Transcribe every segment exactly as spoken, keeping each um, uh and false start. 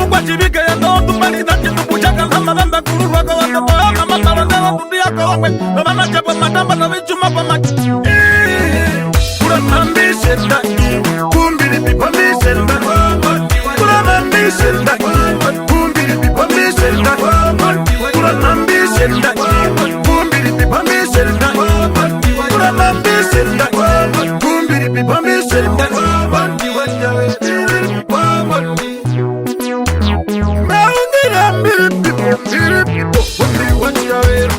Kwa tjivike ya ndo tu pali na tjindu kutja ka hama vamba kururwa kwa watoto ya mama parondera kutu ya kwa wangwe. Novana tjapwa matamba na vichuma kwa mati. Kura mambi senda. Kumbiri pipa mi senda. Kura mambi senda. Kumbiri pipa mi senda. Kura mambi senda. Kumbiri pipa mi senda. Kura mambi senda. Kumbiri pipa mi senda. Maungira mbiri pipo, mbiri pipo, kundi wandjavera.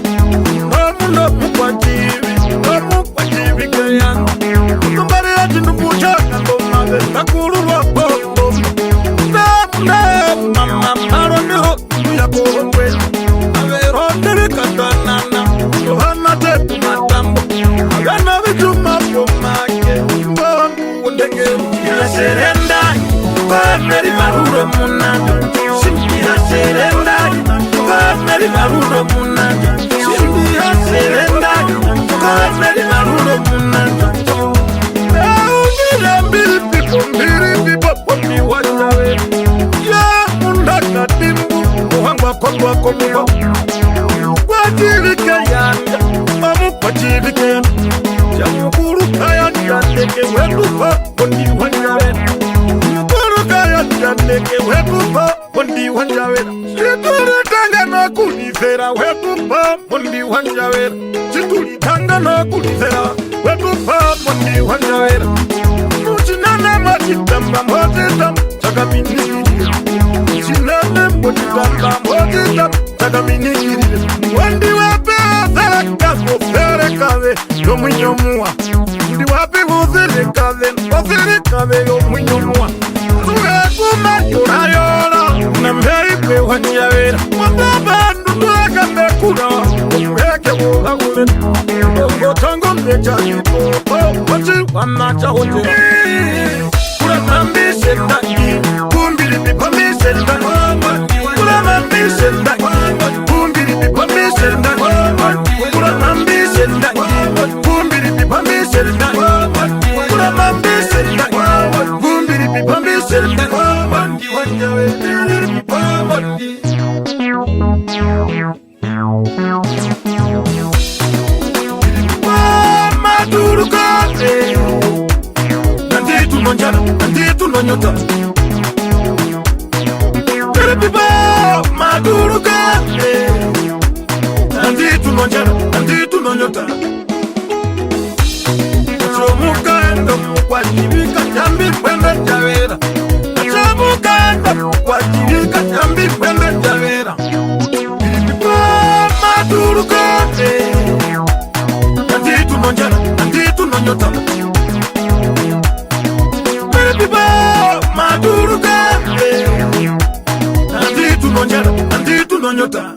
Mamuno mukwativi, mamukwativi kayanga. Kutumbarira tjindu kutja kandoma ve, makururwa pondo. Mama, mama, maro niho, ya kohongwe. Avero tiri katanana, Yohana tetu matambo. Agana vituma vyomake, mbo. Ndeke ya serenda, kwa meri maruro muna. Simbi ya serenda, kwa meri maruro muna. Simbi ya serenda, kwa meri maruro muna. Mbiri pipo, mbiri pipo, kwa mi wachawe. Ya munda katimbu, muhangwa kondwa komuko. Kwa tirike yanda, mamu kwa tirike yanda. Ya mukuru kaya yandeke wetu pa. Ondi wandjavera. Mukuru kaya yandeke wetu pa, ondi wandjavera. Tjituri tanga no kulivera wetu pa, ondi wandjavera. Tjituri tanga no kulivera wetu pa, ondi wandjavera. Muchinana machitamba motitamba, chakaminikirire. Muchinana motitamba motitamba, chakaminikirire. Wandi wape asereka, osereka ve, yomuinyo muwa. Ndi wapi vosirikave, vosirikave yomuinyo muwa. Tuhe kuma yora yora, na mbei kwe wanyavera. Mwamba bandu tuwaka mekura, umeke wola ume. Ongo tongo mbecha ipo, oh, wachi wamacha wote. Kura mambi senda, kumbiri pipa mi senda. Kura mambi senda, kumbiri pipa mi senda. Kura mambi senda, kumbiri pipa mi senda. Kura mambi senda, kumbiri pipa mi senda. Maturuka, eh. Nandi tuno njara, nandi tuno nyota. Piripipo, maturuka, eh. Nandi tuno njara, nandi tuno nyota. Achomuka ndo mukwatjivika, jambi kwenda javera. Achomuka ndo mukwatjivika, jambi kwenda javera. Piripipo, maturuka, eh. Nandi tuno njara, nandi tuno nyota. Piripipo, maturuka, eh. Nandi tuno njara, nandi tuno nyota.